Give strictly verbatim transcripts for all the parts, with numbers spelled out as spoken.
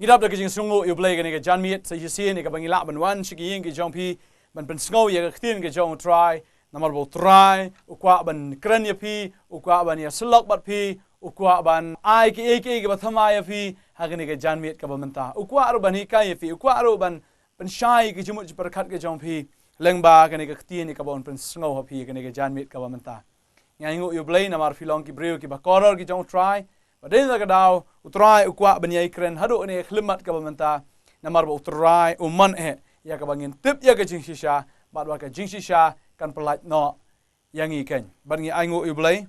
Ngi dap da ka jingsngew ïa U Blei kane ka janmiet sa shisien ïa kaba ngi lah ban wan sha ki ïing ki jong phi ban pynsngew ïa ka ktien ka jong U Trai. Namar ba U Trai u kwah ban kren ïa phi, u kwah ban ïasyllok bad phi, u kwah ban ai kiei kiei kiba thymmai ïa phi ha kane ka janmiet kaba mynta. U kwah ruh ban hikai ïa phi, u kwah ruh ban pynshai ïa ki jingmut jingpyrkhat ka jong phi lyngba kane ka ktien ïa kaba un pynsngew ha phi ha kane ka janmiet kaba mynta. Ngi ainguh ïa U Blei namar phi long ki briew kiba kordor ki jong U Trai. Bad dei na ka daw U Trai u kwah ban ïai kren haduh kane ka khyllipmat kaba mynta. Namar ba U Trai u mon eh ïa kaba ngin tip ïa ka jingshisha bad ba ka jingshisha kan pyllait noh ïa ngi keiñ. Bad ngi ainguh ïa U Blei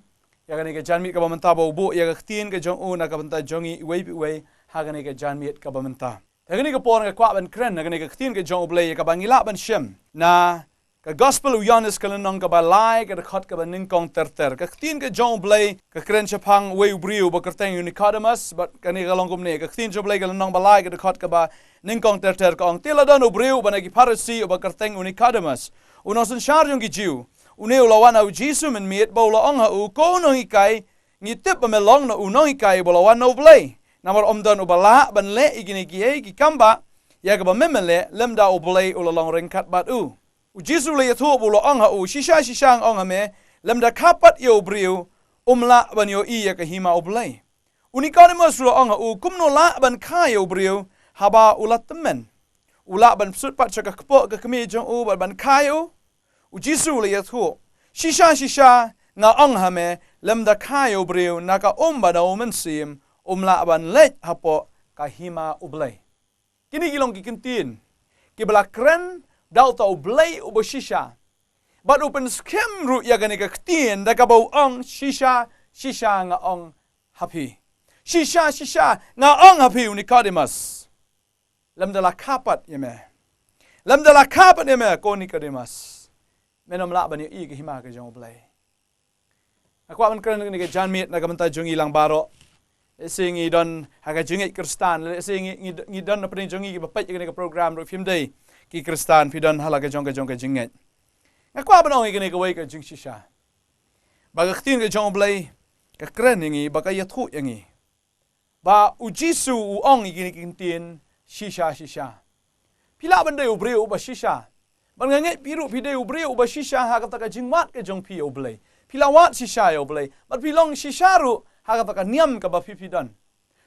ïa kane ka janmiet kaba mynta ba u buh ïa ka ktien ka jong u na ka bynta jong ngi iwei pa iwei ha kane ka janmiet kaba mynta. Ha kane ka por nga kwah ban kren na kane ka ktien ka jong U Blei ïa kaba ngi lah ban shem na ka Gospel u Ïoannis ka lynnong kaba lai ka dkhot kaba nyngkong ter ter. Ka ktien ka jong U Blei ka kren shaphang uwei u briew uba kyrteng u Nicodemus, bad kane ka long kumne, ka ktien jong U Blei ka lynnong ba lai ka dkhot kaba nyngkong ter ter ka ong, te la don u briew uba na ki Pharisi uba kyrteng u Nicodemus, u nongsynshar jong ki Jiw. Une u la wan ha U Jisu mynmiet bad u la ong ha u, ko Nonghikai, ngi tip ba me long na u Nonghikai uba la wan na U Blei. Namar ym don uba lah ban leh ïa kine kiei ki kam ba ïa kaba me me leh lymda U Blei u la long ryngkat bad u. U Jisu u la ïathuh bad u la ong ha u, shisha shisha nga ong ha me, lymda kha pat ïa u briew um lah ban ïohi ïa ka hima U Blei. U Nicodemus u la ong ha u, kumno lah ban kha ïa u briew haba u la tymmen? U lah ban psiah pat sha ka kpoh ka kmie jong u bad ban kha ïa u? U Jisu u la ïathuh, shisha shisha nga ong ha me, lymda kha ïa u briew na ka um bad na U Mynsiem, um lah ban leit hapoh ka hima U Blei. Kine ki long ki ktien kiba la kren da uta U Blei uba shisha. Bad u pynskhem ruh ïa kane ka ktien da kaba u ong, shisha shisha nga ong ha phi. Shisha shisha nga ong ha phi, u Nicodemus, lymda la kha pat ïa me, lymda la kha pat ïa me, ko Nicodemus, men ym lah ban ïohi ïa ka hima ka jong U Blei. Nga kwah ban kren ha kane ka janmiet na ka bynta jong ngi lang baroh. Lehse ngi don ha ka jingngeit Khristan, lehse ngi, ngi, ngi don na pdeng jong ngi kiba peit ïa kane ka program ruh phim dei ki Khristan, phi don ha la ka jong ka jong ka jingngeit. Nga kwah ban ong ïa kane kawei ka jingshisha ba ka ktien ka jong U Blei ka kren ïa ngi, ba ka ïathuh ïa ngi ba U Jisu u ong ïa kine ki ktien, shisha shisha. Phi lah ban dei u briew uba shisha. Bad nga ngeit phi ruh phi dei u briew uba shisha ha kata ka jingwad ka jong phi ïa U Blei. Phi la wad shisha ïa U Blei bad phi long shisha ruh ha kata ka niam kaba phi phi don.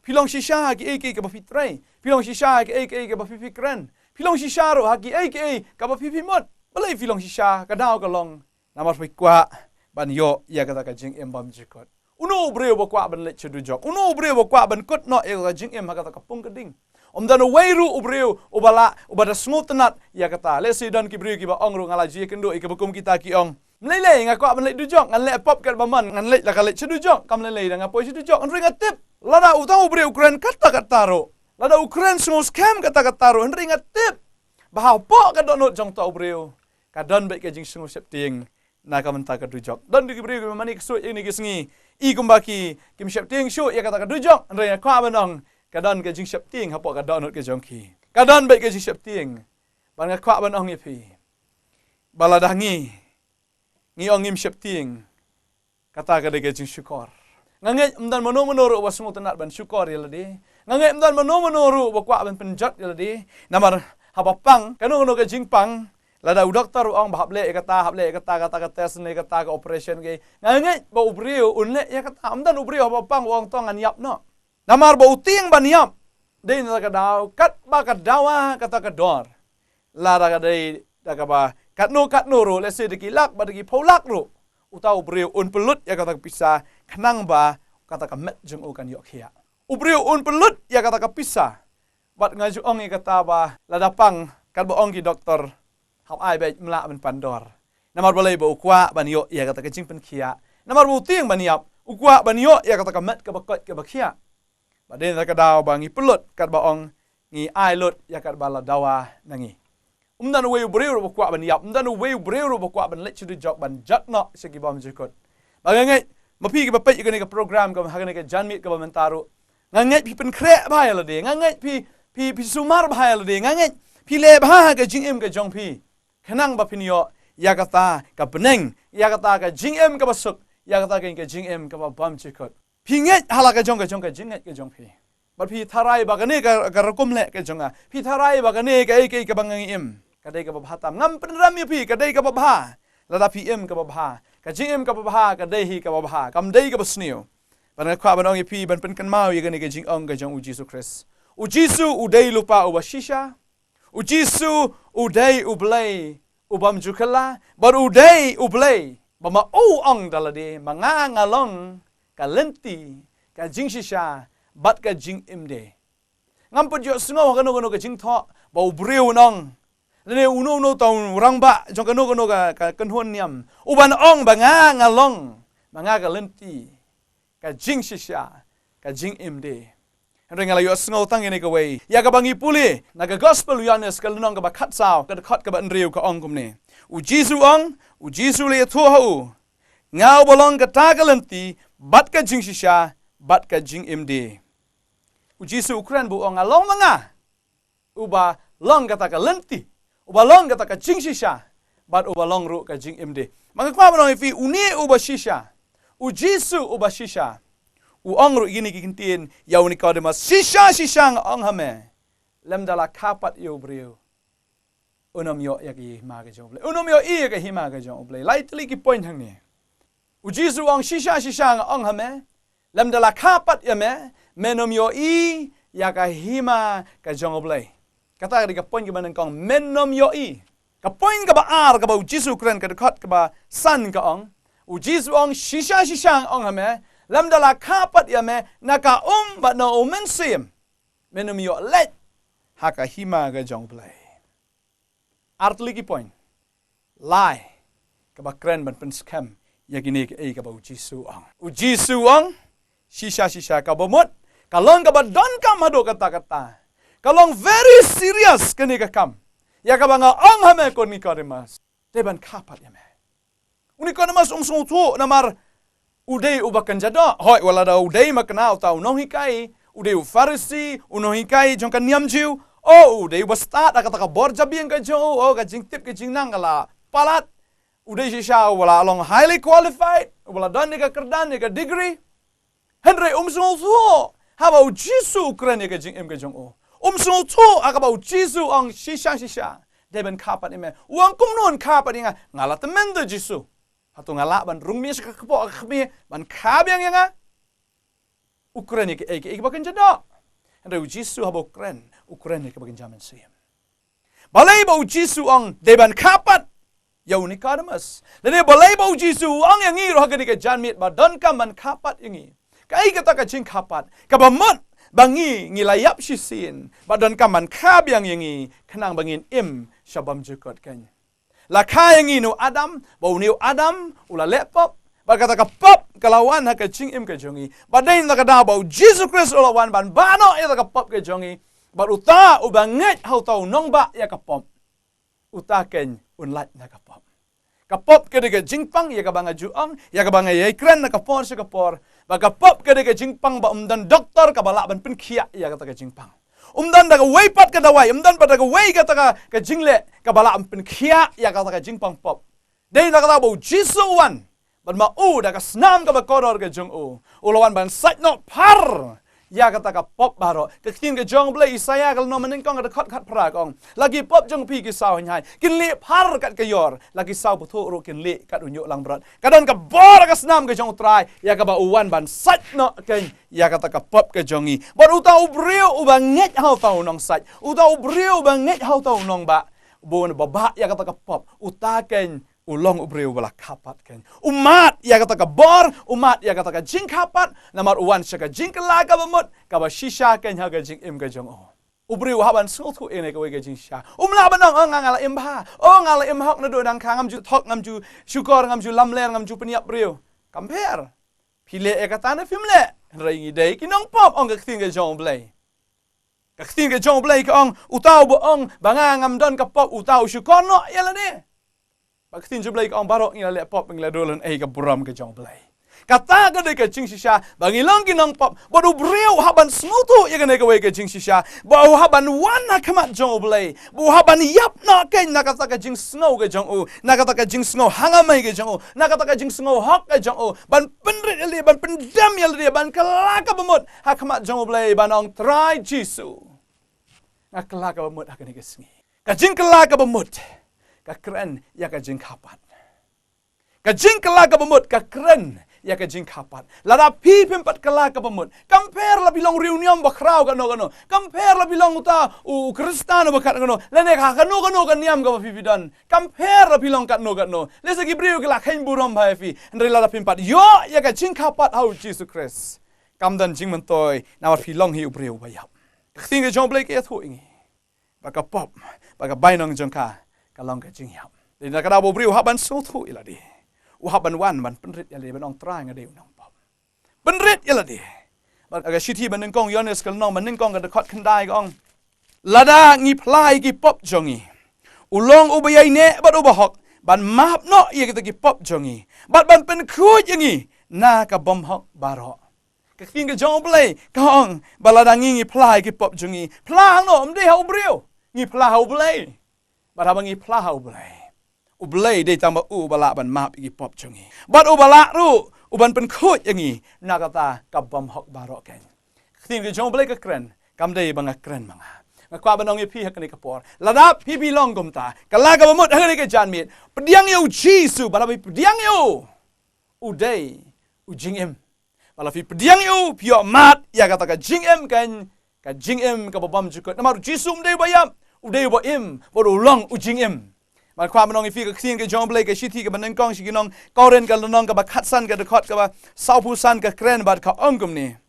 Phi long shisha ha kiei kiei kaba phi trei. Phi long shisha ha kiei kiei kaba phi phi kren. Phi long shisha ruh ha kiei kiei kaba phi phi mut. Balei phi long shisha? Ka daw ka long namar phi kwah ban ïoh ïa kata ka jingim bymjukut. Uno u briew uba kwah ban leit sha dujok? Uno u briew uba kwah ban kut noh ïa ka jingim ha kata ka pung ka ding? Ym don uwei ruh u briew uba lah, uba da sngewtynnat ïa kata. Lehse don ki briew kiba ong ruh, nga la ju ïakynduh ïa kiba kum kita ki ong, ym lei lei, nga kwah ban leit dujok, ngan leh pop katba mon, ngan leit la ka leit sha dujok, kam lei lei da nga poi sha dujok, hynrei nga tip lada uta u briew u kren kata kata ruh, lada u kren sngewskhem kata kata ruh, hynrei nga tip ba hapoh ka dohnud jong uta u briew ka don beit ka jingsngewsheptieng na ka bynta ka dujok. Don ki briew kiba mane ksuid ïa kine ki sngi, i kumba ki, kim sheptieng shuh ïa kata ka dujok, hynrei nga kwah ban ong ka don ka jingsheptieng hapoh ka dohnud ka jong ki. Ka don beit ka jingsheptieng. Bad nga kwah ban ong ïa phi ba lada ngi, ngi ong ngim sheptieng, kata ka dei ka jingshukor. Nga ngeit ym don mano mano ruh uba sngewtynnat ban shukor ïa lade. Nga ngeit ym don mano mano ruh uba kwah ban pynjot ïa lade. Namar haba pang kano kano ka jingpang, lada u doktor u ong ba hap leh ïa kata, hap leh ïa kata, kata ka test ne kata ka operation, ke, nga ngeit ba u briew un leh ïa kata. Ym don u briew haba pang u ong to ngan ïap noh. Namar ba u tieng ban ïap dei na ka daw katba ka dawa kata ka dor. Lada ka dei da kaba katno katno ruh, lehse da ki lak bad da ki phew lak ruh, uta u briew un pynlut ïa kata ka pisa khnang ba kata ka met jong u kan ïoh khiah. U briew un pynlut ïa kata ka pisa. Bad nga ju ong ïa kata ba lada pang, katba ong ki doktor, hap ai beit, ym lah ban pan dor. Namar balei? Ba u kwah ban ïoh ïa kata ka jingpynkhiah. Namar ba u tieng ban ïap, u kwah ban ïoh ïa kata ka met kaba koit kaba khiah. Bad dei na ka daw ba ngi pynlut katba ong, ngi ai lut ïa katba la dawa na ngi. Ym don uwei u briew ruh ba kwah ban ïap, ym don uwei u briew ruh ba kwah ban leit sha dujok ban jot noh sha ki bymjukut. Ba nga ngeit ma phi kiba peit ïa kane ka program, ka ha kane ka janmiet kaba mynta ruh, nga ngeit phi pynkhreh bha ïa lade, nga ngeit phi, phi, phi sumar bha ïa lade, nga ngeit phi leh bha ha ka jingim ka jong phi khnang ba phin ïoh ïa kata ka bneng, ïa kata ka jingim kaba suk, ïa kata ka jingim kaba bymjukut. Phi ngeit ha la ka jong ka jong ka jingngeit ka jong phi. Bad phi tharai ba kane ka, ka rukom leh ka jong nga. Phi tharai ba kane ka ei ka ei kaba nga ngi im ka dei kaba bha tam. Ngam pynrem ïa phi ka dei kaba bha. Lada phi im kaba bha, ka jingim kaba bha ka dei hi kaba bha, kam dei kaba sniew. Bad nga kwah ban ong ïa phi, ban pynkynmaw ïa kane ka jingong ka jong U Jisu Khrist. U Jisu u dei lypa uba shisha. U Jisu u dei U Blei u bym ju kylla, bad u dei U Blei ba ma u ong da lade, ma nga nga long ka lynti, ka jingshisha bad ka jingim de. Ngam pat ïohsngew ha kano kano ka jingthoh ba u briew un ong, lane uno uno uta u rangbah jong kano kano ka, ka kynhun niam, u ban ong ba nga nga long, ma nga ka lynti, ka jingshisha, ka jingim de. Hynrei nga la ïohsngew tang ïa kane kawei ïa kaba ngi pule na ka Gospel u Ïoannis ka lynnong kaba khatsaw, ka dkhot kaba hynriew, ka ong kumne. U Jisu u ong, U Jisu u la ïathuh ha u, nga uba long kata ka lynti bad ka jingshisha bad ka jingim de. U Jisu u kren bad u ong, nga long ma nga uba long kata ka lynti, uba long kata ka jingshisha, bad uba long ruh ka jingim de. Ma nga kwah ban ong ïa phi, une uba shisha, U Jisu uba shisha, u ong ruh ïa kine ki ktien ïa u Nikodemus, shisha shisha nga ong ha me, lymda la kha pat ïa u briew, un ym ïoh ïa ka hima ka jong U Blei, un ym ïohi ïa ka hima ka jong U Blei. Lai tylli ki point hangne. U Jisu u ong, shisha shisha nga ong ha me, lymda la kha pat ïa me, men ym ïohi ïa ka hima ka jong U Blei. Kata ka dei ka point kaba nyngkong, men ym ïohi. Ka point kaba ar kaba U Jisu u kren, ka dkhot kaba san, ka ong, U Jisu u ong, shisha shisha nga ong ha me, lymda la kha pat ïa me na ka um bad na U Mynsiem, men ym ïoh leit ha ka hima ka jong U Blei. Ar tylli ki point. Lai, kaba kren ban pynskhem ïa kine kiei kaba U Jisu u ong. U Jisu u ong, shisha shisha, kaba mut ka long kaba donkam haduh katta katta. Ka long very serious kane ka kam ïa kaba nga ong ha me, ko Nikodemus, dei ban kha pat ïa me. U Nikodemus um sngewthuh namar u dei uba kynja doh. Hooid, wat lada u dei ma kane uta u nonghikai, u dei u Pharisi, u nonghikai jong ka niam Jiw. O, u dei uba stad ha kata ka bor jabieng ka jong u, o, ka jingtip ka jingnang ka la palat. U dei shisha uba la long highly qualified, uba la don ïa ka kyrdan, ïa ka degree. Hynrei um sngewthuh haba U Jisu u kren ïa ka jingim ka jong u. Um sngewthuh ha kaba U Jisu u ong, shisha shisha, dei ban kha pat ïa me. U ong, kumno un kha pat ïa nga? Nga la tymmen, to Jisu. Hato nga lah ban rung miet sha ka kpoh ka kmie ban kha biang ïa nga? U kren ïa kiei kiei kiba kynja doh. Hynrei U Jisu haba u kren, u kren ïa kiba kynja mynsiem. Balei ba U Jisu u ong dei ban kha pat ïa u Nikodemus? Lane balei ba U Jisu u ong ïa ngi ruh ha kane ka janmiet ba donkam ban kha pat ïa ngi? Kaei kata ka jingkha pat kaba mut ba ngi, ngi la ïap shisien, ba donkam ban kha biang ïa ngi khnang ba ngin im sha bymjukut keiñ? La kha ïa ngi na u Adam, ba une u Adam u la leh pop, bad kata ka pop ka la wan ha ka jingim ka jong ngi. Bad dei na kata ka daw ba U Jisu Khrist u la wan ban bah noh ïa kata ka pop ka jong ngi. Bad uta uba ngeit ha uta u nongbah ïa ka pop, uta keiñ un lait na ka pop. Ka pop ka dei ka jingpang, ïa kaba nga ju ong, ïa kaba nga ïai kren na ka por sha ka por, ba ka pop ka dei ka jingpang ba ym don doktor kaba lah ban pynkhiah ïa kata ka jingpang. Ym don da kawei pat ka dawai, ym don pat da kawei kata ka, ka jingleh kaba lah ban pynkhiah ïa kata ka jingpang pop. Dei na kata ba U Jisu u wan, bad ma u da ka snam kaba kordor ka jong u, u la wan ban sait noh phar ïa kata ka pop baroh. Ka ktien ka jong U Blei, Isaïah ka lynnong banyngkong ka dkhot khatphra, ka ong, la ki pop jong phi ki saw hynhai kin lieh phar kat ka ïor, la ki saw bthuh ruh kin lieh kat u ñiuh langbrot. Ka don ka bor ha ka snam ka jong U Trai ïa kaba u wan ban sait noh keiñ ïa kata ka pop ka jong ngi. Bad uta u briew uba ngeit ha uta u nongsait, uta u briew uba ngeit ha uta u nongbah, uba wan ba bah ïa kata ka pop, uta keiñ u long u briew uba la kha pat keiñ. U mad ïa kata ka bor, u mad ïa kata ka jingkha pat, namar u wan sha ka jingkylla kaba mut, kaba shisha keiñ ha ka jingim ka jong u. U briew u hap ban sngewthuh ïa kane kawei ka jingshisha. Um lah ban ong, oh, nga, nga la im bha, oh, nga la im hok naduh dang kha, ngam ju thok, ngam ju shukor, ngam ju lamler, ngam ju pynïap briew. Kam pher. Phi leh ïa kata ne phim leh, hynrei ngi dei ki nongpop, ong ka ktien ka jong U Blei. Ka ktien ka jong U Blei ka ong, uta uba ong ba nga ngam don ka pop, uta u shukor noh ïa lade. Ba ka ktien jong U Blei ka ong, baroh ngi la leh pop, ngi la duh lane ïa ka burom ka jong U Blei. Kata ka dei ka jingshisha ba ngi long ki nongpop, bad u briew u hap ban sngewthuh ïa kane kawei ka jingshisha, ba u hap ban wan ha khmat jong U Blei, ba u hap ban ïap noh kein na kata ka jingsngew ka jong u, na kata ka jingsngew hangamei ka jong u, na kata ka jingsngew hok ka jong u, ban pynrit ïa lade, ban pyndem ïa lade, ban kylla ka bamut ha khmat jong U Blei, ban ong, Trai Jisu, nga kylla ka bamut ha kane ka sngi. Ka jingkylla ka bamut ka kren ïa ka jingkha pat. Ka jingkylla ka bamut ka kren ïa ka jingkha pat. Lada phi phim pat kylla ka bamut, kam pher la phi long riewniam bakhraw kano kano, kam pher la phi long uta u Khristan uba khat kano, lane ha kano kano ka niam kaba phi phi don, kam pher la phi long katno katno, lehse ki briew ki la kheiñ burom bha ïa phi, hynrei lada phim pat ïoh ïa ka jingkha pat ha U Jisu Khrist, kam don jingmyntoi, namar phi long hi u briew ba ïap. Ka ktien ka jong U Blei ka ïathuh ïa ngi ba ka pop, ba ka bainong jong ka, ka long ka jingïap. Dei na kata ba u briew u hap ban sngewthuh ïa lade, u hap ban wan ban pynrit ïa lade, ban ong, Trai, nga dei u nongpop. Pynrit ïa lade. Bad ka shithi ba nyngkong Ïoannis ka lynnong ba nyngkong ka dkhot khyndai ka ong, Lada ngi phla ïa ki pop jong ngi, u long uba ïaineh bad uba hok ban map noh ïa kita ki pop jong ngi, bad ban pynkhuid ïa ngi na ka bymhok baroh. Ka ktien ka jong U Blei ka ong ba lada ngi, ngi phla ïa ki pop jong ngi, phla hangno? Ym dei ha u briew, ngi phla ha U Blei. Bad haba ngi phla ha U Blei, U Blei dei tang ba u ba lah ban map ïa ki pop jong ngi, bad u ba lah ruh u ban pynkhuid ïa ngi na kata ka bymhok baroh kein. Ka ktien ka jong U Blei ka kren, kam dei ba nga kren ma nga. Nga kwah ban ong ïa phi ha kane ka por, lada phi phi long kumta, kylla ka bamut ha kane ka janmiet, pdiang ïa U Jisu, ba lada phi pdiang ïa u, u dei u jingim. Ba lada phi pdiang ïa u, phi ïoh mad ïa kata ka jingim kein, ka jingim kaba bymjukut. Namar U Jisu um dei uba ïap, u dei uba im, bad u long u jingim. Bad nga kwah ban ong ïa phi, ka ktien ka jong U Blei, ka shithi kaba nyngkong sha ki nong Korinth ka lynnong kaba khatsan ka dkhot kaba sawphew san ka kren bad ka ong kumne,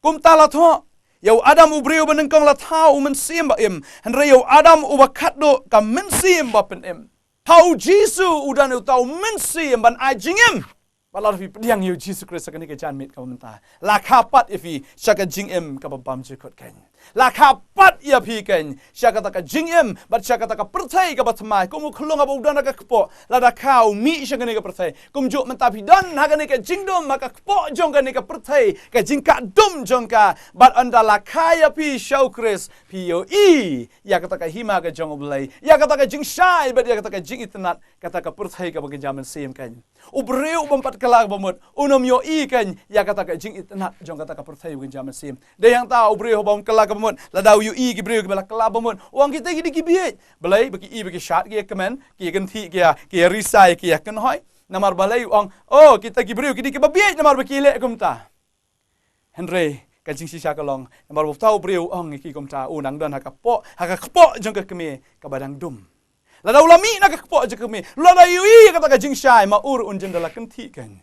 Kumta la thoh, ïa u Adam u briew ba nyngkong la thaw u Mynsiem ba im, hynrei ïa u Adam uba khatduh ka Mynsiem ba pynim. Ha U Jisu u don uta u Mynsiem ban ai jingim. Bad lada phi pdiang ïa U Jisu Khrist ha kane ka janmiet kaba mynta, la kha pat ïa phi sha ka jingim kaba bymjukut kein. La kha pat ïa phi kein sha kata ka jingim bad sha kata ka pyrthei kaba thymmai. Kum u khunlung haba u don ha ka kpoh, lada kha u mih sha kane ka pyrthei. Kumjuh mynta phi don ha kane ka jingdum ha ka kpoh jong kane ka pyrthei, ka jingkah dum jong ka. Bad ynda la kha ïa phi sha U Khrist, phi ïohi ïa kata ka hima ka jong U Blei, ïa kata ka jingshai bad ïa kata ka jingitynnad, kata ka pyrthei kaba kynja mynsiem kein. U briew bym pat kylla ka bamut un ym ïohi kein ïa kata ka jingitynnad jong kata ka pyrthei ba kynja mynsiem. Dei hangta u briew bym kylla ka bamut, lada u ïohi ki briew kiba la kylla bamut, u ong, kita ki dei ki bieit. Balei? Ba ki i ba ki shad, ki ïa kmen, ki ïa kynthih, ki ïa, ki ïa risai, ki ïa kynhoi. Namar balei? U ong, oh, kita ki briew ki dei kiba bieit namar ba ki leh kumta. Hynrei ka jingshisha ka long, namar ba uta u briew u ong ïa ki kumta, u nang don ha ka kpoh, ha ka kpoh jong ka kmie kaba dang dum. Lada u la mih na ka kpoh jong ka kmie, lada u ïohi ïa kata ka jingshai, ma u ruh un jin da la kynthih kein.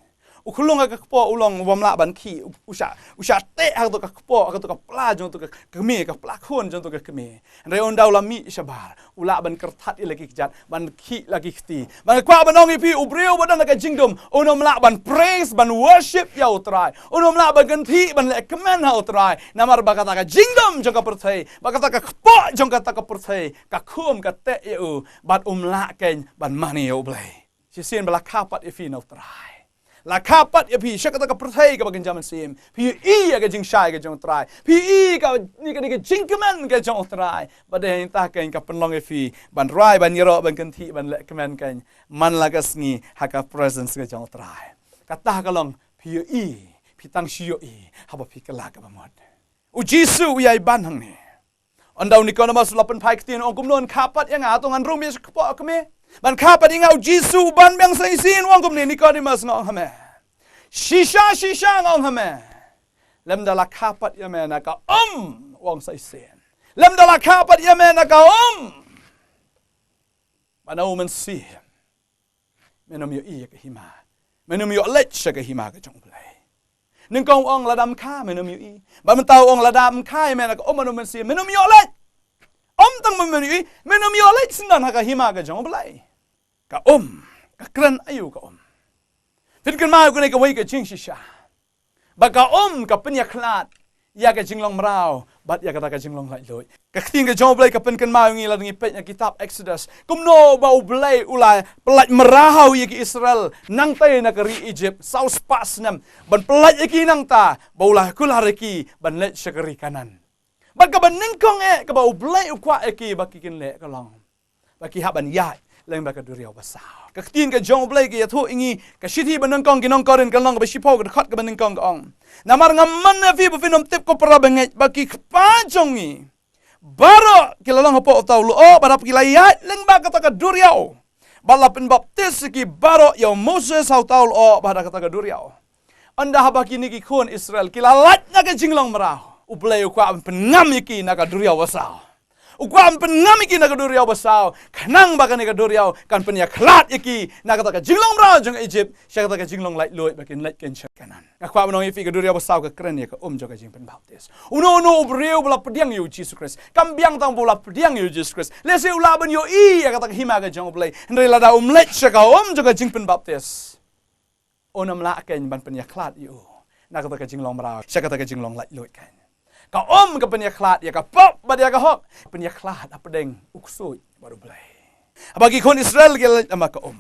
U khunlung ha ka kpoh u long u bym lah ban khih, u, u shah, u shah teh ha kato ka kpoh, ha kato ka pla jong kato ka kmie, ka pla khun jong kato ka kmie. Hynrei ynda u la mih shabar, u lah ban kyrthat ïa la ki kjat, ban khih la ki kti. Bad nga kwah ban ong ïa phi, u briew ba don ha ka jingdum un ym lah ban praise, ban worship ïa U Trai. Un ym lah ban kynthih, ban leh kmen ha U Trai. Namar ba kata ka jingdum jong ka pyrthei, ba kata ka kpoh jong kata ka pyrthei, ka khum ka teh ïa u, bad um lah kein ban mane ïa U Blei. Shisien ba la kha pat ïa phi na U Trai, la kha pat ïa phi sha kata ka pyrthei kaba kynja mynsiem, phi ïohi ïa ka jingshai ka jong U Trai, phi ïohi ka, ïa ka, ïa ka jingkmen ka jong U Trai. Bad dei hangta kein ka pynlong ïa phi ban rai, ban ïaroh, ban kynthih, ban leh kmen kein man la ka sngi ha ka presence ka jong U Trai. Kata ka long, phi ïohi, phi tang shu ïohi haba phi kylla ka bamut. U Jisu u ïai ban hangne. Ynda u Nicodemus u la pynphai ktien, u ong, kumno un kha pat ïa nga, hato ngan rung beit sha kpoh kmie? Ban kha pat ïa nga, U Jisu u ban biang sa shisien, u ong kumne, Nicodemus, nga ong ha me, shisha shisha nga ong ha me, lymda la kha pat ïa me na ka um, u ong sa shisien, lymda la kha pat ïa me na ka um, ba na u Mynsiem, men ym ïohi ïa ka hima, men ym ïoh leit sha ka hima ka jong U Blei. Nyngkong u ong lada ym kha men ym ïohi, bad mynta u ong lada ym kha ïa me na ka um bad na u Mynsiem, men ym ïoh leit. Ym tang ba men ym ïohi, men ym ïoh leit syndon ha ka hima ka jong U Blei. Ka um ka kren aïu ka um? Phin kynmaw ïa kane kawei ka jingshisha, ba ka um ka pynïakhlad ïa ka jinglong mraw bad ïa kata ka jinglong laitluid. Ka ktien ka jong U Blei ka pynkynmaw ïa ngi lada ngi peit na kitab Exodus kumno ba U Blei u la pyllait mraw ïa ki Israel nangtei na ka ri Egypt saw spah snem, ban pyllait ïa ki nangta ba u la kular ïa ki ban leit sha ka ri Kanaan. Bad kaba nyngkong eh kaba U Blei u kwah ïa ki ba ki kin leh ka long ba ki hap ban ïaid lyngba ka duriaw basaw. Ka ktien ka jong U Blei ka ïathuh ïa ngi, ka shithi ba nyngkong ki nong Korinth ka lynnong kaba shiphew ka dkhot kaba nyngkong ka ong: Namar nga mon ïa phi ba phin ym tip ko para bangeit ba ki kpa jong ngi baroh ki la long hapoh uta u lyoh bad haba ki la ïaid lyngba kata ka duriaw bad la pynbaptis ïa ki baroh ïa u Moses ha uta u lyoh bad ha kata ka duriaw. Ynda haba kine ki khun Israel ki la lait na ka jinglong mraw, U Blei u kwah ban pynngam ïa ki na ka duriaw basaw. U kwah ban pynngam ïa ki na ka duriaw basaw khnang ba kane ka duriaw kan pynïakhlad ïa ki na kata ka jinglong mraw jong Egypt sha kata ka jinglong laitluid ba kin leit kein sha Kanaan. Nga kwah ban ong ïa phi, ka duriaw basaw ka kren ïa ka um jong ka jingpynbaptis. Uno uno u briew ba la pdiang ïa U Jisu Khrist kam biang tang ba u la pdiang ïa U Jisu Khrist. Lehse u lah ban ïohi ïa kata ka hima ka jong U Blei, hynrei lada um leit sha ka um jong ka jingpynbaptis, un ym lah kein ban pynïakhlad ïa u na kata ka jinglong mraw sha kata ka jinglong laitluid kein. Ka um ka pynïakhlad ïa ka pop bad ïa ka hok, pynïakhlad hapdeng u ksuid bad U Blei. Haba ki khun Israel ki la leit lyngba ka um,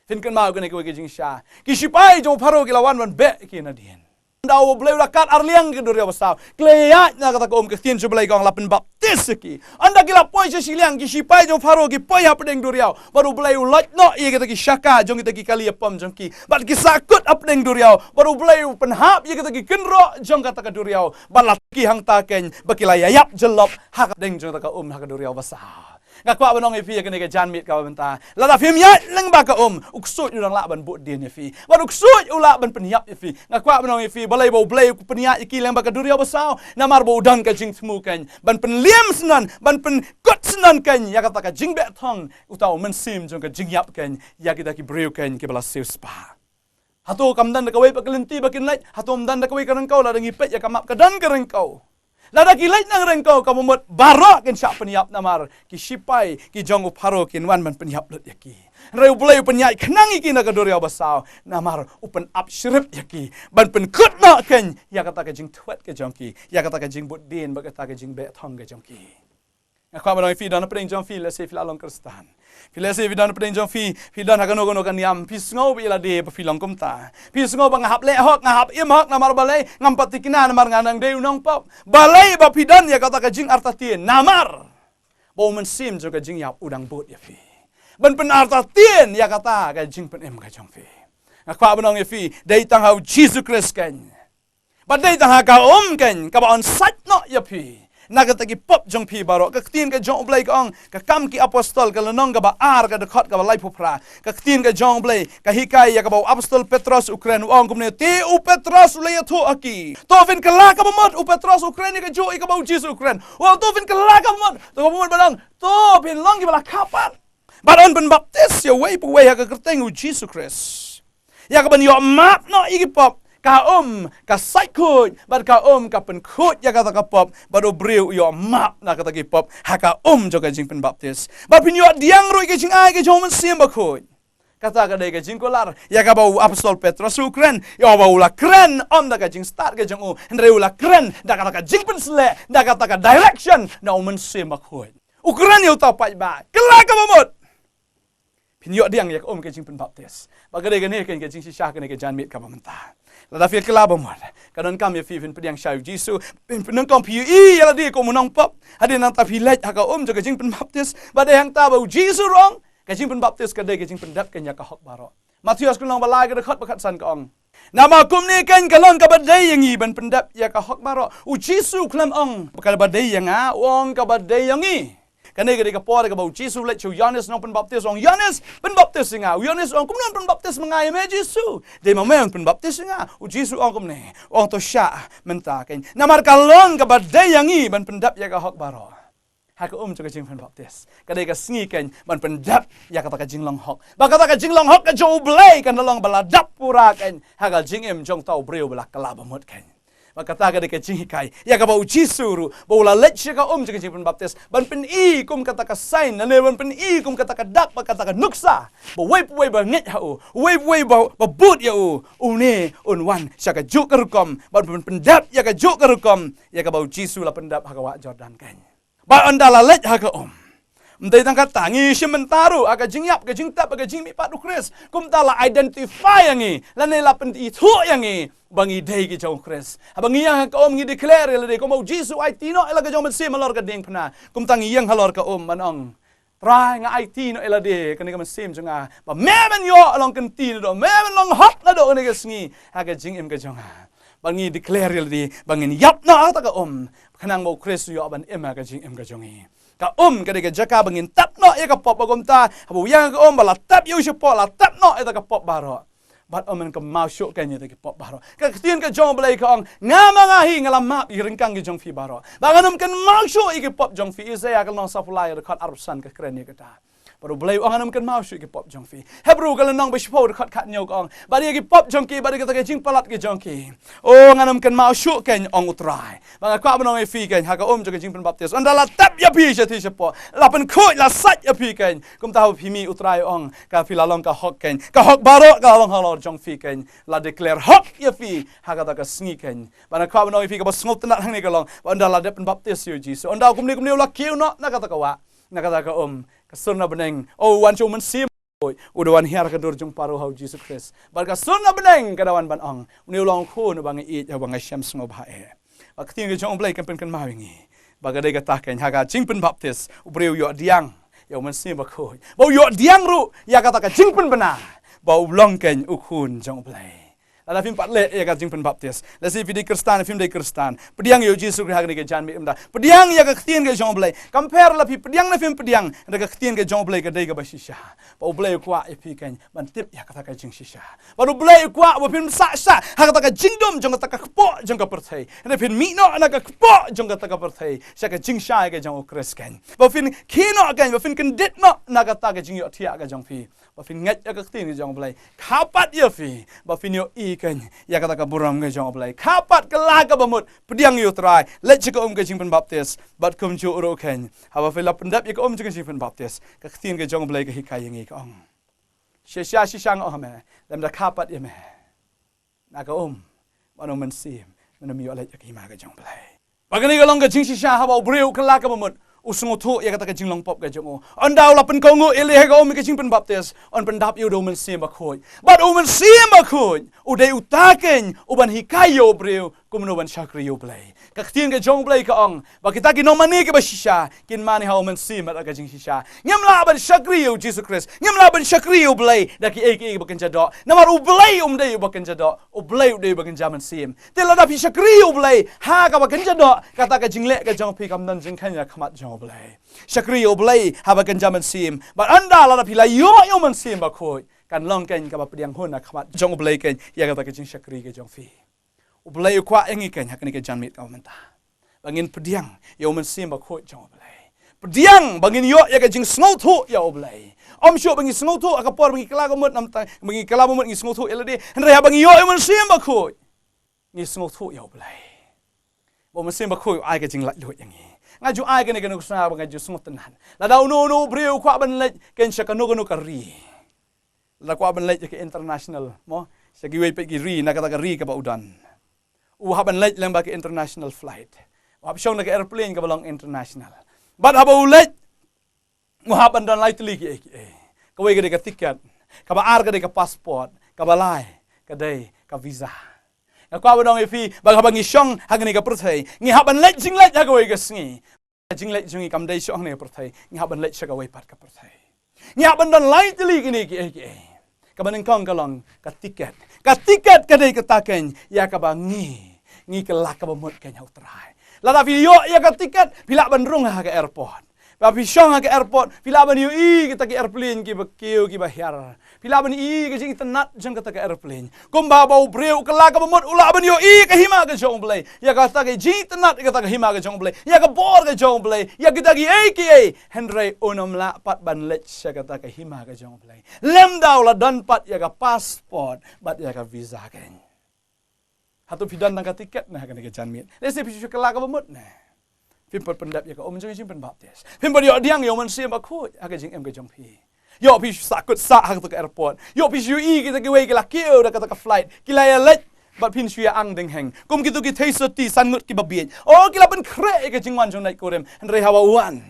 phin kynmaw kane kawei ka jingshisha, ki shipai jong u Pharaoh ki la wan ban beh ïa ki nadien. Ynda U Blei u la kat arliang ka duriaw basaw, ki la ïaid na kata ka um, ka ktien jong U Blei ka ong la pynbaptis ïa ki. Ynda ki la poi sha shiliang, ki shipai jong u Pharaoh ki poi hapdeng duriaw bad U Blei u loit noh ïa kita ki shaka jong kita ki kali ïapom jong ki bad ki sahkut hapdeng duriaw bad U Blei u pynhap ïa kita ki kynroh jong kata ka duriaw bad la ki hangta kein ba ki la ïaïap jyllop hapdeng jong kata ka um ha ka duriaw basaw. Nga kwah ban ong ïa phi ïa kane ka janmiet kaba mynta, lada phim ïaid lyngba ka um, u ksuid u dang lah ban bud dien ïa phi bad u ksuid u lah ban pynïap ïa phi. Nga kwah ban ong ïa phi, balei ba U Blei u pynïaid ïa ki lyngba ka duriaw basaw? Namar ba u don ka jingthmu kein ban pynliem synan, ban pynkut synan kein ïa kata ka jingbeh thong uta u mynsiem jong ka jingïap kein ïa kita ki briew kein kiba la siewspah. Hato kam don da kawei pat ka lynti ba kin leit? Hato ym don da kawei ka ryngkew? Lada ngi peit ïa ka map, ka don ka ryngkew. Lada ki leit na ka ryngkew, kaba mut baroh kin shah pynïap, namar ki shipai ki jong u Pharaoh kin wan ban pynïap lut ïa ki. Hynrei U Blei u pynïaid khnang ïa ki na ka duriaw basaw namar u pynap shrip ïa ki ban pynkut noh kein ïa kata ka jingthwet ka jong ki, ïa kata ka jingbud dien bad kata ka jingbeh thong ka jong ki. Nga kwah ban ong ïa phi, don hapdeng jong phi, lehse phi la long Khristan. Phi, lehse phi don hapdeng jong phi, phi don ha kano kano ka niam, phi sngew ba ïa lade ba phi long kumta. Phi sngew ba nga hap leh hok, nga hap im hok, namar balei? Ngam pat thikna, namar nga dang dei u nongpop. Balei ba phi don ïa kata ka jingartatien? Namar ba u mynsiem jong ka jingïap u dang bud ïa phi ban pynartatien ïa kata ka jingpynim ka jong phi. Nga kwah ban ong ïa phi, dei tang ha U Jisu Khrist kein, ba dei tang ha ka um kein kaba yn sait noh ïa phi na kata ki pop jong phi baroh. Ka ktien ka jong U Blei ka ong, Ka Kam ki Apostol ka lynnong kaba ar, ka dkhot kaba laiphew phra, ka ktien ka jong U Blei ka hikai ïa kaba u apostol Petros u kren, u ong kumne: Te u Petros u la ïathuh ha ki. To phin kylla kaba mut. U Petros u kren ïa kajuh ïa kaba U Jisu u kren. U ong to phin kylla kaba mut. To kaba mut ban ong, to phin long kiba la kha pat bad yn pynbaptis ïa uwei pa uwei ha ka kyrteng U Jisu Khrist, ïa kaban ïoh map noh ïa ki pop. Ka um ka sait khuid bad ka um ka pynkhuid ïa kata ka pop, bad u briew u ïoh map na kata ki pop ha ka um jong ka jingpynbaptis. Bad phin ïoh diang ruh ïa ka jingai ka jong U Mynsiem Bakhuid. Kata ka dei ka jingkular ïa kaba u apostol Petros u kren. Ïa, ba u la kren ym da ka jingstad ka jong u, hynrei u la kren da kata ka jingpynsleh, da kata ka direction na U Mynsiem Bakhuid. U kren ïa uta u paidbah, kylla kaba mut. Phin ïoh diang ïa ka um ka jingpynbaptis. Bad ka dei kane ka, ka jingshisha kane ka janmiet kaba mynta. Lada phi kylla ba mut, ka donkam ïa phi phin pdiang sha U Jisu, phin pyndonkam, phi ïohi ïa lade kum u nongpop. Hadien nangta phi leit ha ka um jong ka jingpynbaptis. Bad dei hangta ba U Jisu u ong, ka jingpynbaptis ka dei ka jingpyndep kein ïa ka hok baroh. Mathaios ka lynnong ba lai, ka dkhot ba khatsan ka ong: Namar kumne kein ka long kaba dei ïa ngi ban pyndep ïa ka hok baroh. U Jisu u khlem ong kaba dei ïa nga, u ong kaba dei ïa ngi. Kane ka dei ka por kaba U Jisu u leit sha u Ïoannis nongpynbaptis, u ong, Ïoannis, pynbaptis ïa nga. U Ïoannis u ong, kumno yn pynbaptis ma nga, ïa me Jisu? Dei ma me yn pynbaptis ïa nga? U Jisu u ong kumne, u ong, to shah mynta kein, namar ka long kaba dei ïa ngi ban pyndep ïa ka hok baroh. Ha ka um jong ka jingpynbaptis ka dei ka sngi kein ban pyndep ïa kata ka jinglong hok. Bad kata ka jinglong hok ka jong U Blei kan long ba la dap pura kein ha ka jingim jong uta u briew ba la kylla ba mut kein. Ba kata ka dei ka jinghikai ïa kaba u Jisu ruh ba u la leit sha ka um jong ka jingpynbaptis ban pyni kum kata ka sign, lane ban pyni kum kata ka dak, ba kata ka nuksa ba uwei pa uwei ba ngeit ha u, uwei pa uwei ba, ba bud ïa u, une un wan sha kajuh ka rukom, ban pyn-, pyndep ïa kajuh ka rukom ïa kaba u Jisu la pyndep ha ka wah Jordan kein. Ba ynda la leit ha ka um, ym dei tang kata, ngi shim bynta ruh ha ka jingïap, ka jingtep, ka jingmihpat u Khrist. Kumta la identify ïa ngi, lane la pynithuh ïa ngi ba ngi dei ki jong u Khrist. Haba ngi ïeng ha ka um, ngi declare ïa lade, kumba u Jisu u aiti noh ïa la ka jong u Mynsiem halor ka diengphna. Kumta ngi ïeng halor ka um ban ong, Trai, nga aiti noh ïa lade, kane ka mynsiem jong nga, ba me men ïoh long kynti naduh, me men long hok naduh kane ka sngi ha ka jingim ka jong nga. Ba ngi declare ïa lade ba ngin ïap noh ha kata ka um, khnang ba u Khrist u ïoh ban im ha ka jingim ka jong ngi. Ka um ka dei ka jaka ba ngin tap noh ïa ka pop, ba kumta haba u ïeng ha ka um, ba la tap ïa u shapoh, la tap noh ïa ka pop baroh. Bad ym men kynmaw shuh kein ïa ki pop baroh. Ka ktien ka jong u Blei ka ong, nga ma nga hi nga la map ïa ki ryngkang ki jong phi baroh, ba ngan ym kynmaw shuh ïa ki pop jong phi. Isaïah ka lynnong saphew lai, dkhot arphew san ka kren ïa kata. Bad u Blei u ong, ngan ym kynmaw shuh ïa ki pop jong phi. Hebru ka lynnong ba shiphew, dkhot khathynñiew ka ong, bad ïa ki pop jong ki, bad ïa kata ka jingpalat ka jong ki, o, ngan ym kynmaw shuh kein, ong u Trai. Ba nga kwah ban ong ïa phi kein, ha ka um jong ka jingpynbaptis, ynda la tap ïa phi sha ti shapoh, la pynkhuid, la sait ïa phi kein. Kumta haba phi mih, u Trai u ong, ka phi la long ka hok kein. Ka hok baroh ka la long halor jong phi kein. La declare hok ïa phi ha kata ka sngi kein. Ba nga kwah ban ong ïa phi, kaba sngewtynnat hangne ka long, ba ynda la dep pynbaptis ïa u Jisu, ynda kumne kumne u la kiew noh na kata ka wah, na kata ka um, ka sur na bneng, o, u wan sha u Mynsiem Bakhuid, u da wan hiar ha ka dur jong u Pharaoh ha u Jisu Khrist. Bad ka sur na bneng ka da wan ban ong, une u long u khun uba nga ïeit, uba nga shem sngewbha eh. Ba ka ktien ka jong u Blei kan pynkynmaw ïa ngi ba ka dei kata kein, ha ka jingpynbaptis u briew u ïoh pdiang ïa u Mynsiem Bakhuid, ba u ïoh pdiang ruh ïa kata ka jingpynbna ba u long kein u khun jong u Blei. Lada phim pat leh ïa ka jingpynbaptis, lehse phi dei Khristan, phim dei Khristan, pdiang ïa u Jisu Khrist ha kane ka janmiet mynta. Pdiang ïa ka ktien ka jong u Blei. Kam pher la phi pdiang ne phim pdiang, hynrei ka ktien ka jong u Blei ka dei kaba shisha. Ba u Blei u kwah ïa phi kein ban tip ïa kata ka jingshisha. Bad u Blei u kwah ba phin sah shah ha kata ka jingdum jong kata ka kpoh jong ka pyrthei, hynrei phin mih noh na ka kpoh jong kata ka pyrthei sha ka jingshai ka jong u Khrist kein. Ba phin khie noh kein, ba phin kyndit noh na kata ka jingïohthiah ka jong phi. Ba phin ngeit ïa ka ktien ka jong u Blei. Kha pat ïa phi ba phin ïohi kein ïa kata ka burom ka jong u Blei. Kha pat, kylla kaba mut, pdiang ïa u Trai, leit sha ka um ka jingpynbaptis. Bad kumjuh ruh kein, haba phi la pyndep ïa ka um jong ka jingpynbaptis, ka ktien ka jong u Blei ka hikai ïa ngi, ka ong, shisha shisha nga ong ha me, lymda kha pat ïa me na ka um bad u Mynsiem, men ym ïoh leit ïa ka hima ka jong u Blei. Ba kane ka long ka jingshisha, haba u briew, kylla kaba mut, u sngewthuh ïa kata ka jinglong pop ka jong u. Ynda u la pynkohnguh ïaleh ha ka um ka jingpynbaptis, un pyndap ïa u da u Mynsiem Bakhuid. Bad u Mynsiem Bakhuid u dei uta kein uban hikai ïa u briew kumno ban shakri ïa u Blei. Ka ktien ka jong u Blei ka ong ba kita ki nongmane kiba shisha kin mane ha u Mynsiem bad ha ka jingshisha. Ngim lah ban shakri ïa u Jisu Khrist, ngim lah ban shakri ïa u Blei da kiei kiei kiba kynja doh. Namar u Blei um dei uba kynja doh, u Blei u dei uba kynja mynsiem. Te lada phi shakri ïa u Blei ha kaba kynja doh, kata ka jingleh ka jong phi kam don jingkheiñ ha khmat jong u Blei. Shakri ïa u Blei haba kynja mynsiem. Bad ynda lada phi la ïoh ïa u Mynsiem Bakhuid, kan long kein kaba pdiang hun ha khmat jong u Blei kein ïa kata ka jingshakri ka jong phi. U Blei u kwah ïa ngi kein ha kane ka janmiet kaba mynta ba ngin pdiang ïa u Mynsiem Bakhuid jong u Blei. Pdiang ba ngin ïoh ïa ka jingsngewthuh ïa u Blei. Ym shuh ba ngi sngewthuh ha ka por ba ngi kylla kaba mut, namar ba ngi kylla kaba mut ngi sngewthuh ïa lade, hynrei haba ngi ïoh ïa u Mynsiem Bakhuid, ngi sngewthuh ïa u Blei. Ba u Mynsiem Bakhuid u ai ka jinglaitluid ïa ngi. Nga ju ai kane ka nuksa ba nga ju sngewtynnat. Lada uno uno u briew u kwah ban leit kein sha kano kano ka ri, lada kwah ban leit ïa ka international, mo, sha kiwei pat ki ri, na kata ka ri kaba u don, u hap ban leit lyngba ka international flight. U hap shong na ka airplane kaba long international. Bad haba u leit, u hap ban don lai tylli kiei kiei. Kawei ka dei ka tiket, kaba ar ka dei ka passport, kaba lai ka dei ka visa. Nga kwah ban ong ïa phi ba haba ngi shong ha kane ka pyrthei, ngi hap ban leit jingleit ha kawei ka sngi. Ka jingleit jong ngi kam dei shuh hangne ha pyrthei, ngi hap ban leit sha kawei pat ka pyrthei. Ngi hap ban don lai tylli kine kiei kiei. Kaba nyngkong ka long ka tiket. Ka tiket ka dei kata kein ïa kaba ngi, ngi kylla kaba mut kein ha u Trai. Lada phi ïoh ïa ka tiket, phi lah ban rung ha ka airport. Ba phi shong ha ka airport, phi lah ban ïohi kita ki airplane kiba kiew kiba hiar. Phi lah ban ïohi ka jingitynnat jong kata ka airplane. Kumba ba u briew u kylla kaba mut u lah ban ïohi ka hima ka jong u Blei. Ïa kata ka jingitynnat, ïa kata ka hima ka jong u Blei, ïa ka bor ka jong u Blei, ïa kita kiei kiei. Hynrei un ym lah pat ban leit sha kata ka hima ka jong u Blei lymda u la don pat ïa ka passport bad ïa ka visa kein. Hato phi don tang ka tiket ne ha kane ka janmiet? Lehse phi shu kylla kaba mut ne. Phim pat pyndep ïa ka um jong ka jingpynbaptis. Phim pat ïoh pdiang ïa u Mynsiem Bakhuid ha ka jingim ka jong phi. Ïoh phi shu sahkut sah ha kato ka airport. Ïoh phi shu ïohi kita kiwei ki la kiew da kata ka flight. Ki la ïaleit bad phin shu ïa ang deng heng. Kum kito ki theisotti san ngut kiba bieit. Oh, ki la pynkhreh ïa ka jingwan jong u Naitkurim. Hynrei haba u wan,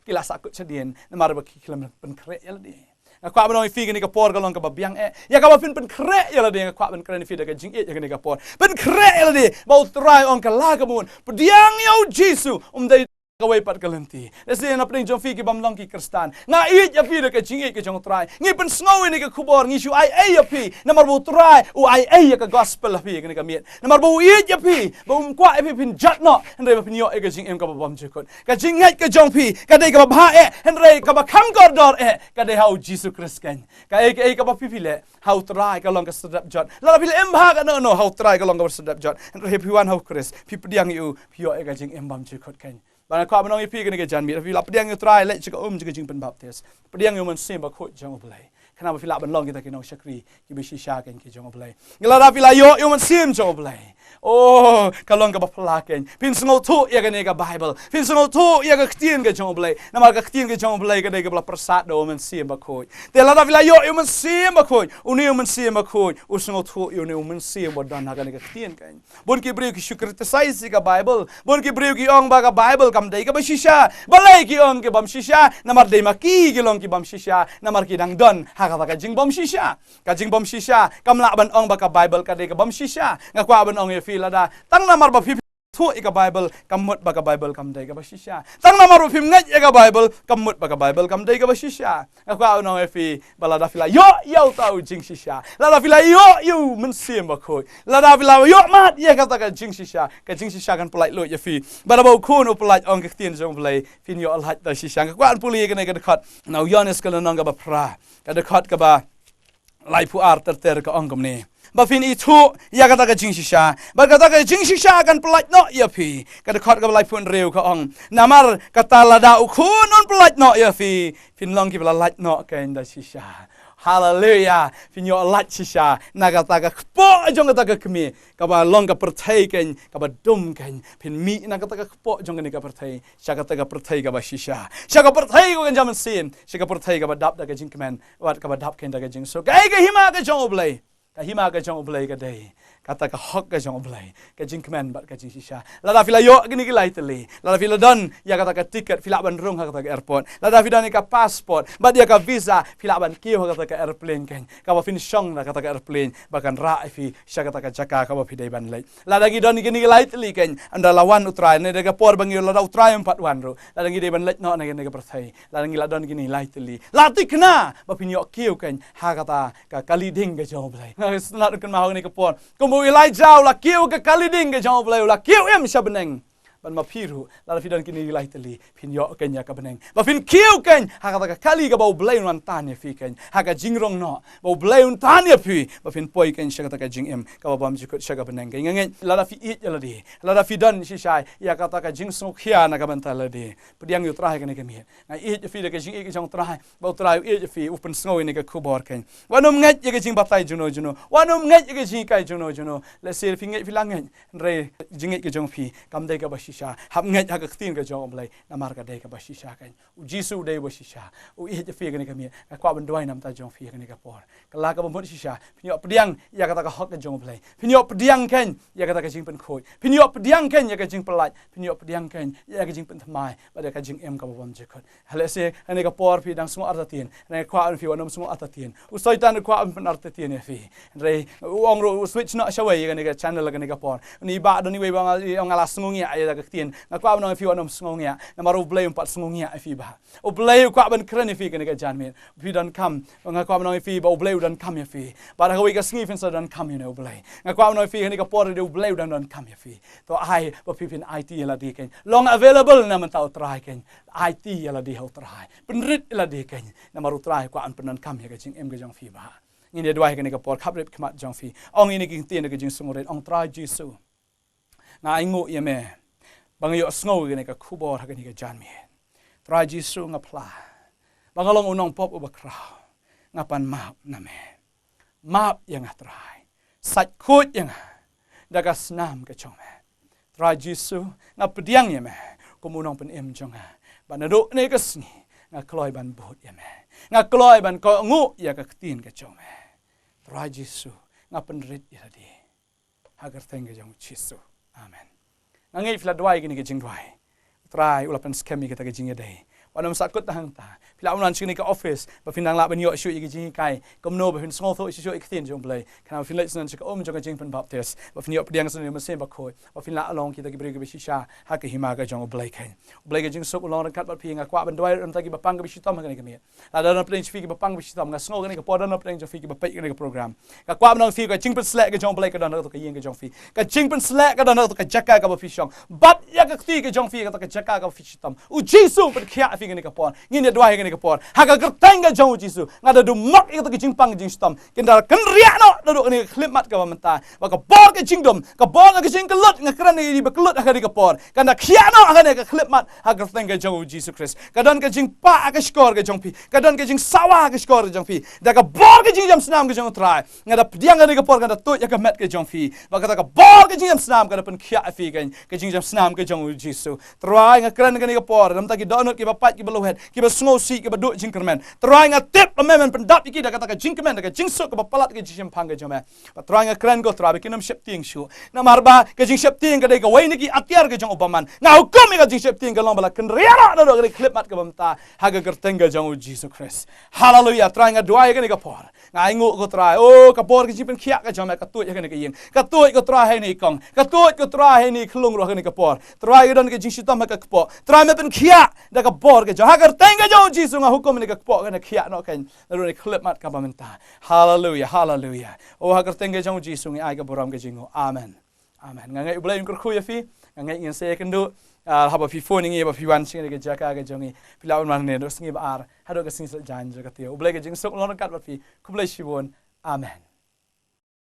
ki la sahkut shadien namar ba ki khlem pynkhreh ïa lade. Nga kwah ban ong ïa phi kane ka por ka long kaba biang eh. Ïa kaba phin pynkhreh ïa lade, nga kwah ban kren ïa phi da ka jingïeit ha kane ka por. Pynkhreh ïa lade, ba U Trai u ong, kylla kaba mut. Pdiang ïa U Jisu, um dei kawei pat ka lynti. Lehse na pdeng jong phi ki bym long ki Khristan, nga ïeit ïa phi da ka jingïeit ka jong U Trai. Ngi pynsngew ïa kane ka khubor, ngi shu ai ei ïa phi. Namar ba U Trai u ai ei ïa ka gospel ha phi kane ka miet. Namar ba u ïeit ïa phi, ba um kwah ïa phi phin jot noh, hynrei ba phin ïoh ïa ka jingim kaba bymjukut. Ka jingngeit ka jong phi ka dei kaba bha eh, hynrei kaba kham kordor eh ka dei ha U Jisu Khrist keiñ. Kaei kaei kaba phi phi leh ha U Trai ka long ka sdap jot. Lada phi leh em bha kano kano, ha U Trai ka long kaba sdap jot. Hynrei phi wan ha U Khrist, phi pdiang ïa u, phi ïoh ïa ka jingim bymjukut keiñ. Bad nga kwah ban ong ïa phi kane ka janmiet, phi la pdiang ïa U Trai, leit sha ka um jong ka jingpynbaptis, pdiang ïa U Mynsiem Bakhuid jong U Blei, khnang ba phi lah ban long kita ki nongshakri kiba shisha keiñ ki jong U Blei. Lada phi la ïoh ïa U Mynsiem jong U Blei, oh, ka long kaba phylla keiñ. Phin sngewthuh ïa kane ka Baibl, phin sngewthuh ïa ka Ktien ka jong U Blei, namar ka Ktien ka jong U Blei ka dei kaba la pyrsad da U Mynsiem Bakhuid. Te lada phi la ïoh ïa U Mynsiem Bakhuid, une U Mynsiem Bakhuid u sngewthuh ïa une U Mynsiem ba don ha kane ka Ktien keiñ. Bun ki briew ki shu criticize ïa ka Baibl. Bun ki briew ki ong ba ka Baibl kam dei kaba shisha. Balei ki ong ki bym shisha? Namar dei ma ki ki long ki bym shisha, namar ki dang don ha kata ka jingbym shisha. Ka jingbym shisha kam lah ban ong ba ka Baibl ka dei ka bym shisha. Nga kwah ban ong ïa phi, lada tang namar ba phi sngewthuh ïa ka Baibl, kam mut ba ka Baibl kam dei kaba shisha. Tang namar ba phim ngeit ïa ka Baibl, kam mut ba ka Baibl kam dei kaba shisha. Nga kwah ban ong ïa phi ba lada phi la ïoh ïa uta u jingshisha, lada phi la ïoh ïa U Mynsiem Bakhuid, lada phi la ïoh mad ïa kata ka jingshisha, ka jingshisha kan pyllait luid ïa phi. Bad haba U Khun u pyllait, ong ka Ktien jong U Blei, phin ïoh lait da shisha. Nga kwah ban pule ïa kane ka dkhot na u Ïoannis ka lynnong kaba phra, ka dkhot kaba laiphew ar ter ter, ka ong kumne: Ba phin ithuh ïa kata ka jingshisha, bad kata ka jingshisha kan pyllait noh ïa phi. Ka dkhot kaba laiphew hynriew ka ong: Namar kata lada U Khun un pyllait noh ïa phi, phin long kiba la lait noh keiñ da shisha. Haleluia. Phin ïoh lait shisha na kata ka kpoh jong kata ka kmie kaba long ka pyrthei keiñ, kaba dum keiñ. Phin mih na kata ka kpoh jong kane ka pyrthei sha kata ka pyrthei kaba shisha, sha ka pyrthei kaba kynja mynsiem, sha ka pyrthei kaba dap da ka jingkmen bad kaba dap keiñ da ka jingsuk. Kaei ka hima ka jong U Blei? Ka hima ka jong U Blei ka dei kata ka hok ka jong U Blei, ka jingkmen bad ka jingshisha. Lada phi la ïoh kine ki lai tylli, lada phi la don ïa kata ka tiket, phi lah ban rung ha kata ka airport. Lada phi don ïa ka passport bad ïa ka visa, phi lah ban kiew ha kata ka airplane keiñ, kaba phin shong na kata ka airplane ba kan rah ïa phi sha kata ka jaka kaba phi dei ban leit. Lada ngi don kine ki lai tylli keiñ, ynda la wan U Trai, ne da ka por ba ngi, lada U Trai um pat wan ruh, lada ngi dei ban leit noh na kane ka pyrthei, lada ngi la don kine ki lai tylli, la thikna ba phin ïoh kiew keiñ ha kata ka kali ding ka jong U Blei. Nga sngewtynnat kynmaw ha kane ka por, kumba u Elijah u la kiew ka kali ding ka jong U Blei, u la kiew im sha bneng. Bad ma phi ruh, lada phi don kine ki lai tylli, phin ïoh keiñ ïa ka bneng ba phin kiew keiñ ha kata ka kali kaba U Blei un wan tan ïa phi keiñ, ha ka jingrong noh ba U Blei un tan ïa phi, ba phin poi keiñ sha kata ka jingim kaba bymjukut, sha ka bneng keiñ. Nga ngeit lada phi ïeit ïa lade, lada phi don shisha ïa kata ka jingsngewkhia na ka bynta lade, pdiang ïa U Trai kane ka miet. Nga ïeit ïa phi da ka jingïeit ka jong U Trai, ba U Trai u ïeit ïa phi, u pynsngew ïa kane ka khubor keiñ. Wat nym ngeit ïa ka jingbatai juno juno, wat nym ngeit ïa ka jinghikai juno juno. Lehse phi ngeit phi la ngeit, hynrei jingngeit ka jong phi kam dei kaba shisha. Hap ngeit ha ka Ktien ka jong U Blei, namar ka dei kaba shisha keiñ. U Jisu u dei uba shisha, u ïeit ïa phi kane ka miet. Nga kwah ban duwai na ka bynta jong phi kane ka por. Kylla kaba mut shisha, phin ïoh pdiang ïa kata ka hok ka jong U Blei. Phin ïoh pdiang keiñ ïa kata ka jingpynkhuid, phin ïoh pdiang keiñ ïa ka jingpyllait, phin ïoh pdiang keiñ ïa ka jingpynthymmai bad ïa ka jingim kaba bymjukut. Lehse kane ka por phi dang sngew artatien, nga kwah ïa phi, wat nym sngew artatien. U Soitan u kwah ban pynartatien ïa phi. Hynrei u ong ruh, u switch noh shawei ïa kane ka channel ha kane ka por. Une i bah don iwei ba ong, ong nga la sngewngiah ïa ka Ktien. Nga kwah ban ong ïa phi, wat nym sngewngiah, namar U Blei um pat sngewngiah ïa phi bah. U Blei u kwah ban kren ïa phi kane ka janmiet. Phi donkam, nga kwah ban ong ïa phi ba U Blei u donkam ïa phi. Bad ha kawei ka sngi phin sa donkam ïa une U Blei. Nga kwah ban ong ïa phi, kane ka por ïa U Blei u dang donkam ïa phi. To ai ba phi phin aiti ïa lade keiñ. Long available na ka bynta U Trai keiñ. Aiti ïa lade ha U Trai. Pynrit ïa lade keiñ. Namar U Trai u kwah ban pyndonkam ïa ka jingim ka jong phi bah. Ngin ïa duwai ha kane ka por, khapkhrip khmat jong phi. Ong ïa kine ki ktien da ka jingsngewrit, ong: Trai Jisu, nga ainguh ïa me ba nga ïohsngew ïa kane ka khubor ha kane ka janmiet. Trai Jisu, nga phla ba nga long u nongpop uba khraw. Nga pan map na me. Map ïa nga Trai. Sait khuid ïa nga. da ka snam ka jong me. Trai Jisu, nga pdiang ïa me kum u nongpynim jong nga. Bad naduh kane ka sngi nga kloi ban bud ïa me. Nga kloi ban kohnguh ïa ka ktien ka jong me. Trai Jisu, nga pynrit ïa lade ha ka kyrteng ka jong u Jisu. Amen. Nga ngeit phi la duwai kine ki jingduwai. Trai u la pynskhem ïa kita ki jingïadei. Wat nym sakut tang hangta. Phi la wan sha kane ka office ba phin nang lah ban ïoh shuh ïa ki jinghikai. Kumno ba phin sngewthuh shuh ïa ka ktien jong u Blei. Khnang ba phin leit sha kane ka um jong ka jingpynbaptis ba phin ïoh pdiang sha kane ka mynsiem bakhuid. Ba phin lah long kita ki briew kiba shisha ha ka hima ka jong u Blei khein. U Blei ka jingsuk u long ryngkat bad phi. Nga kwah ban duwai ïa kita kiba pang kiba shitom ha kane ka miet. Lada don pdeng jong phi kiba pang ba shitom, nga sngew kane ka por don pdeng jong phi kiba peit kane ka program. Nga kwah ban ong phi ka jingpynsleh ka jong u Blei ka don ha ka ïing ka jong phi. Ka jingpynsleh ka don ha ka jaka kaba phi shong. Bat ïa ka kti ka jong phi ha ka jaka kaba phi shitom. U Jisu pynkhiah phi kane ka por. Ngin ïa duwai kane ka por. Ha ka kyrteng ka jong u Jisu. Nga da dumok ïa ka jingpang ka jingshitom. Kin da kynriah noh naduh kane ka khyllipmat kaba mynta. Ba ka bor ka jingdum, ka bor ka jingkyllut, nga kren ïa ki ba kyllut ha kane ka por. Kan da khiah noh ha kane ka khyllipmat ha ka kyrteng ka jong u Jisu Khrist. Ka don ka jingpah ha ka shkor ka jong phi. Ka don ka jingsawa ha ka shkor ka jong phi. Da ka bor ka jingïam snam ka jong u Trai. Nga da pdiang kane ka por kan da tuid ïa ka met ka jong phi. Ba kata ka bor ka jingïam snam kan da pynkhiah ïa phi ka, ka jingïam snam ka jong u Jisu. Trai nga kren kane ka por. Namar ki dohnud kiba pait kiba laweit. Kiba sngewsih kiba duh jingkyrmen. Trai nga tip ba me men pyndap ïa ki da kata ka jingkmen da ka jingsuk kaba palat ka jingshemphang ka jong me. Ba Trai nga kren ko Trai ba kin ym sheptieng shuh. Namar ba ka jingsheptieng ka dei kawei na ki atiar ka jong u bymman. Nga hukum ïa ka jingsheptieng ka long ba la kynriah noh naduh kane ka khyllipmat kaba mynta ha ka kyrteng ka jong u Jisu Khrist. Haleluya. Trai nga duwai ïa kane ka por. Nga ainguh ko Trai. Oh, ka bor ka jingpynkhiah ka jong me ka tuid ha kane ka ïing. Ka tuid ko Trai ha ine i kong. Ka tuid ko Trai ha ine i khyllung ruh ha kane ka por. Trai ka don ka jingshitom ha ka kpoh. Trai me pynkhiah da ka bor ka jong. Ha ka kyrteng ka jong u Jisu nga hukum ïa kane ka kpoh kan da khiah noh kan. Naduh kane ka khyllipmat kaba mynta. Haleluya, haleluya. Oh, ha ka kyrteng ka jong u Jisu ngi ai ka burom ka jingnguh. Amen. Amen. Nga ngeit u Blei un kyrkhu ïa phi. Nga ngeit ngin sa ïakynduh, ah, haba phi phone ïa ngi ba phi wan sha kane ka jaka ka jong ngi. Phi lah ban wan hangne naduh sngi ba ar haduh ka sngi Saitjaiñ jong ka taïew. U Blei ka jingsuk un long ryngkat bad phi. Khublei shibun. Amen.